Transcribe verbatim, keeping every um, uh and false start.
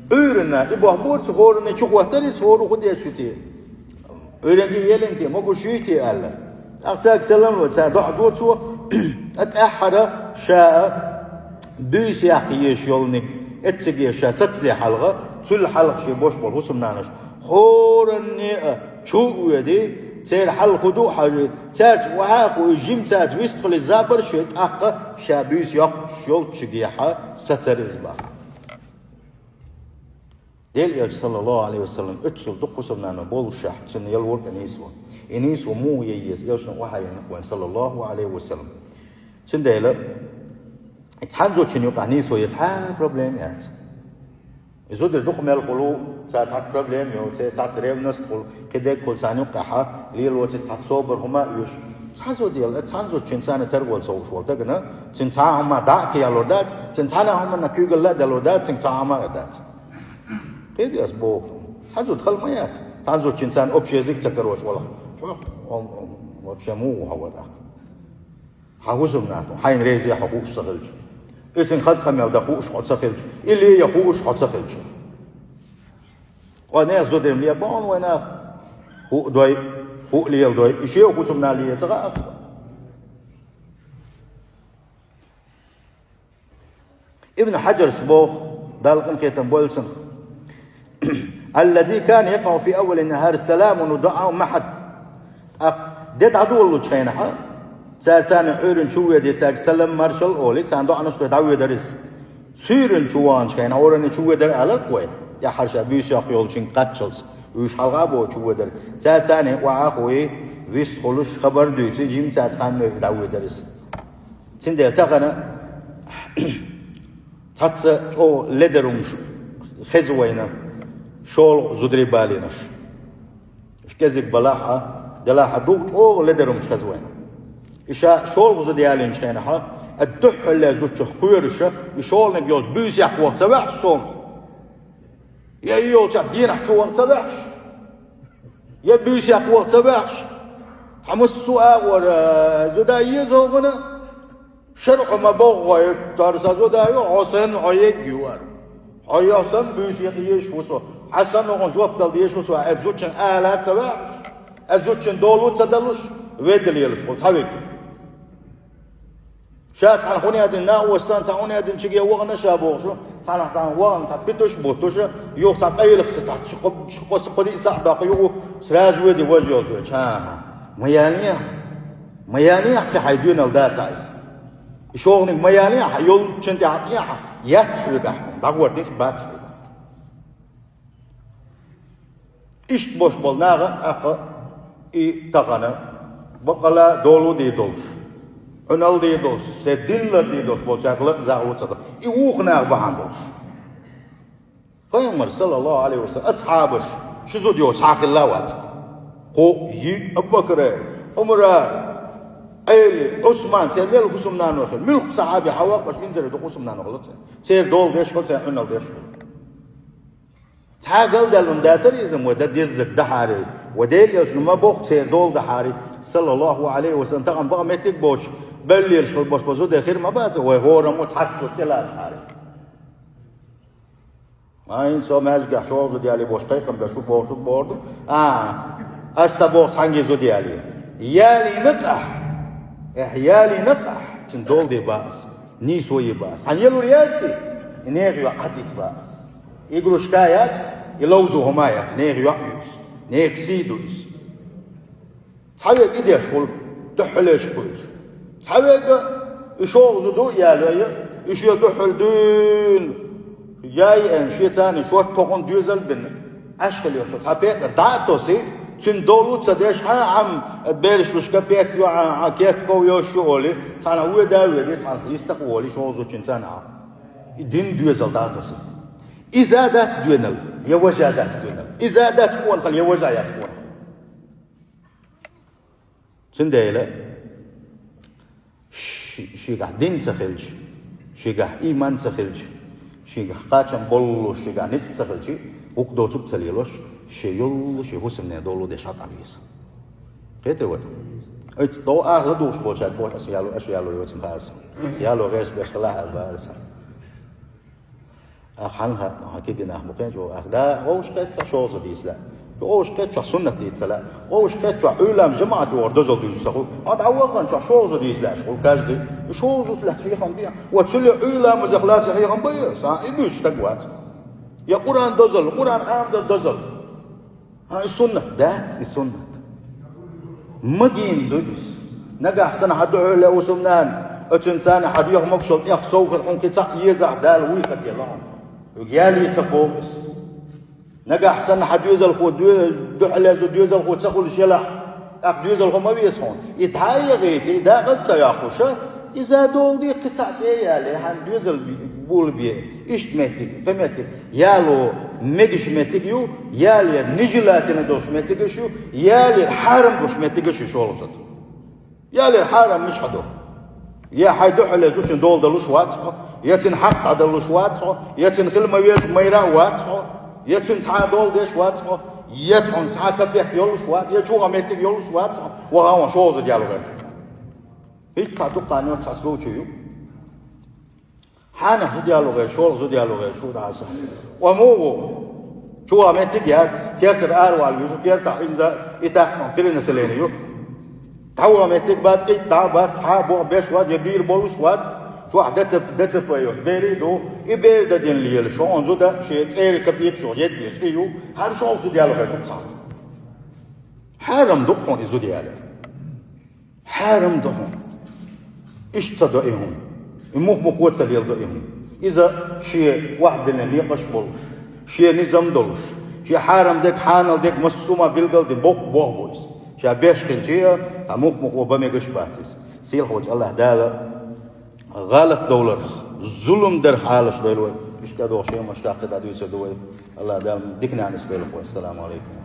Ӏуьйранна, и бохь бора цу хӀоранна, чу хӀоттар иза, хӀора хӀун деш ю те? Ӏуьйранна елин те, могуш юй те аьлла. ТӀаккха цаьрга салам ло, цара доӀа до цо, ткъа тӀаьххьара ша буьйса яккха езаш йолниг, эцциге ша сацале хьалха, цул хьалха шен бош болу хӀусамнанаш хӀоранне а чу а оьдий, церан хьал хӀун ду а хьажий, цаьрца охьа а хуий, жимма цаьрца вистхуьлий забар шен тӀаккха ша буьйса йоккхуш йолччигехьа сацар иза баха. Делан Элча, саллаллаху Ӏалайхи ва саллам, оьццул дукха хӀусамнана боллушехь, цуьнан яла вур а нийсо. И нийсо муха яй еза, Элчано охьайина вайн, саллаллаху Ӏалайхи ва саллам. Цундела, и цхьана зудчун юкъахь нийсо яц, цхьа проблема яц. И зударий дукха мел хуьлу, цхьа цхьа проблема йоцу, цхьа цхьа ревность хуьлу, кхидерг хуьлу царна юккъехьа, лелоцу цхьа собар хӀума а оьшу. Цхьа зуда яла, цхьана зудчун царна тергол ца хууш волу дагана, цуьнан цхьа а хӀума дӀа а кхиялур дац, цуьнан цхьана а хӀуманна куьйгалла а далур дац, цуьнан цхьа а хӀума а дац. Кхида ас боху. Цхьа зуда хала ма яц. Цхьана зудчун царна общий язык ца карош валахь. Хьо, хьо, хьо, вообще муха ву хьо вадахь? Хьан хӀусамнах, хьайна реза я хьо хууш ца хилча. Иза хаза къамел дан хууш хьо ца хилча. И ле я хууш хьо ца хилча. Ткъа нехан зударий ма ле боху вайнах. ХӀуъа дой, хӀуъа леладой. И шен хӀусамнах ле ца хаьа. Ибн Хьаджарс боху, Далла къинхетам бойла цунах: «Аллази кана якъаӀу фи аввали нахари саламун ва дуӀаун маӀа хьад». ТӀаккха де дӀадолалучу хенахьа, цара царна Ӏуьйранна чу а ведий, цаьрга салам маршалла а олий, царна доӀанаш а дой дӀавоьдар иза. Суьйранна чу ваханчу хенахь, хӀоранна чу воьдар аларх вай, тӀаьххьара ша буьйса йоккхуш йолчуьнга кхаччалц, уьш хьалха а боху чу воьдар. Цара царна охьа а хуий, вистхуьлуш, хабар а дуьйций, жимма цаьрца хан а мевзий дӀавоьдар иза. Цундела тахана цхьацца чӀогӀа ледар хӀумаш хеза вайна, шолгӀа зударий балийнарш. Уьш кӀезиг балахь а, делахь а, дукха чӀогӀа ледар хӀумаш хеза вайна. И ша шолгӀа зуда ялийнчу хенахьа, а дуьххьалле зудчух кхоьруша, и шолгӀаниг йолчу буьйсех ваха ца ваьхьаш шолгӀа. Я и йолчохь дийнахь чу ваха ца ваьхьаш. Я буьйсех ваха ца ваьхьаш. Тхьамассо а агӀора зуда еза хӀокхуна. ШарӀо ма боххой, тара сан зуда ю, хьо санна хьо егга ю ара. Хьо йо санна буьйсех езаш ву со. Хьан санна хӀокхуна жоп дала дезаш ву со, аьлла зудчун ала ца ваьхьаш. Аьлла зудчун долу ца далуш, ведда лелаш ву цхьа вегга. Ша цхьана хӀун яздина, накъост санна цхьа хӀун яздина чиге вахана ша бохуш ву, цхьанхьа цхьана вахана цхьа питуш а буттуш а, юха цхьа къайлаха ца тахча, кхо-, кхо-, кхо-, диъ сахьт доккху юха, сразу веди вожа йолчу. Ха-ха. Ма ялнехьа. Ма ялнехьа кхин хьайн доьналла дацахь иза. И шолгӀаниг ма ялнехьа, йолчун тӀехь а тӀехьа, яц хьоьгахь, дӀагӀор ницкъ бац хьоьгахь. Иштта бош болу наха тӀаккха и тахана баккъала долу дийр долуш, Ӏуьналла дийр долуш, се динлар дийр долуш болчаьрга лакъаза гӀо ца до. И вукху наха бахьана долуш. Пайхамар, саллаллаху Ӏалайхи ва саллам, асхьабаш, ши зуда йоцу цхьа а хилла а вац. Кхо, йиъ, Абу-Бакра, Ӏумара, Ӏели, Ӏусман, церан мел хӀусамнано хилла. Муьлхха сахьаби хьан ваккхаш инзаре ду хӀусамнано хилла церан. Церан дола деш хилла, церан Ӏуьналла деш хилла. Цхьа а галдаьлла хӀума дацара иза, вай дан деззарг дахьарий, вай Делан Элчано ма бохху церан дола дахьарий, саллаллаху Ӏалайхи ва саллам, тахана бакъ меттиг боцуш, беллелаш хила бош бо зуде хир ма баца, вай хӀораммо цхьацца зуда тӀелацахьарий. Ма хӀинца со маьжгахь шолгӀа зуда ялий бохуш, кхайкхам беш ву бохуш ву бохур ду. А, ас ца боху цхьаьнгге зуда ялий. Ялийна тӀехь. Эхь, ялийна тӀехь. Цуьнан дола де бац. Нийсо е бац. Хьан ялур яций? И нехан йоӀ Ӏадитта бац. Игрушка яц, и ловзо хӀума яц, нехан йоӀ ю иза, нехан сий ду иза. Цхьа вега и деш хуьлу, дуьхьалеш кхуьйлуш. Цхьа вега и шолгӀа зуда ялой, и шен дуьхьал дуьйна, яй аьлла, шен царна шорта хӀокхунна доьзал а бина, Ӏаш хила йо шу, цхьа пекъар дӀа а тосий, цуьнан дола ца деш, хьан Ӏам бераш луш капек ю, хьан, хьан керт ков йош ю олий, цхьана воьда а воьдий, цхьана йистах а волий, шолгӀа зудчуьнца а. И дин доьзал дӀа а тосий. Иза дац доьналла, я важа дац доьналла. Иза дац къонахалла, я важа яц къонахалла. Цундела ши-, шигахь дин ца хилча, шигахь ийман ца хилча, шигахь кхачам боллуш, шигахь ницкъ ца хилча, гӀукху доцург ца лелош, шен йолу, шен хӀусамне долу деш хьатӀа веза. Кхетий вай? Оцу догӀу аха ладугӀуш болчаьрга боху, аса яло, аса яло йоцам хаьара сан. Яло гӀерташ беш хилахь аьлла баьхира сан. Ахьа хьан хатта хьан кегий нах ма кхечо, ах, да, вовшахкхетачохь шолгӀа зуда йийцалахь. Вовшахкхетачохь суннат дийцалахь. Вовшахкхетачохь Ӏуьйламаш жамаӀате вара дозалла дуьйцуш ца хуьлу. Хьо дӀавахана чохь шолгӀа зуда йийцалахь хуьлу каждый. И шолгӀа зуда лаьцна хьехам бе. Ва цуьлле Ӏуьйламазех лаьцна хьехам бе, сан и буьйцуш стаг вац. Я Къуръан дозалла, Къуръан Ӏамадар дозалла. Хьан и суннат дац, и суннат. Магийна ду иза. Нагахь санна хьан духьале ву сум нана, оцуьнан царна хьан дегӀ могушалла тӀех сов хир хьуна кхин цхьаъ езахь Дала вуй хир делла хьуна. Хьоьга ялийца боху иза. Нагахь санна хьан доьзалхо, доь-, духьале зу доьзалхо ца хуьлуш елахь, тӀаккха доьзалхо ма веза хьуна. И дӀа а яхийта, и дакъа а ца йоккхуш, иза дола де кхин цхьаъ тӀе а яле, хьан доьзал би-, була бе. Иштта меттиг, кхин меттиг. Яло мегаш меттиг ю, яле нежелательно долуш меттигаш ю, яле хьарам долуш меттигаш ю шолгӀа зуда. Яле хьарам мичахь ду? Я хьайн духьале зучун дола далуш вац хьо, я цуьнан хьакъ дӀадалуш вац хьо, я цуьнан хила ма веза майра а вац хьо, я цуьнан цхьа а дола деш вац хьо, я цхьа а капек йолуш вац, я чугӀа меттиг йолуш вац хьо, ваха а ван шолгӀа зуда яло гӀерташ. ХӀинца цхьа дукха нуьцкъала случай ю. Хьанах зуда яло гӀерта, шолгӀа зуда яло гӀерта, шу дӀаса. Ва мугӀу, чугӀа меттиг яц, кертара аравала веза, кертахь хӀинца и тахкам перенаселение ю. ДӀаваха меттиг бац, кхин дӀа а бац, цхьа а боху беш вац, я бийр болуш вац, чохь ДЦП, ДЦП йолуш бер а ду, и бер дан дина лелаш, хьуна зуда шен цӀера капекаш ю, едда дезаш и ю, хӀара шолгӀа зуда яло гӀерта шу цхьа. Хьарам ду хьуна и зуда ялар. Хьарам ду хьуна. Иштта ца до и хӀума. И мух-мухо ца леладо и хӀума. Иза шен охьабиллина некъаш а болуш, шен низам а долуш, шен хьарам дерг, хьанал дерг массо а билгалдина боккха болх бу иза. Ша беш хилча а, ткъа мух-мухо бан мегаш а бац иза. Сийлахьчу АллахӀ Дала гӀалат довларх, зулам дарх Ӏалашдойла вай. Иштта дохуш, шен машкахь кхидӀа дуьйцур ду вай. АллахӀ Дала диканехь нисдойла вай. Ассаламу Ӏалайкум.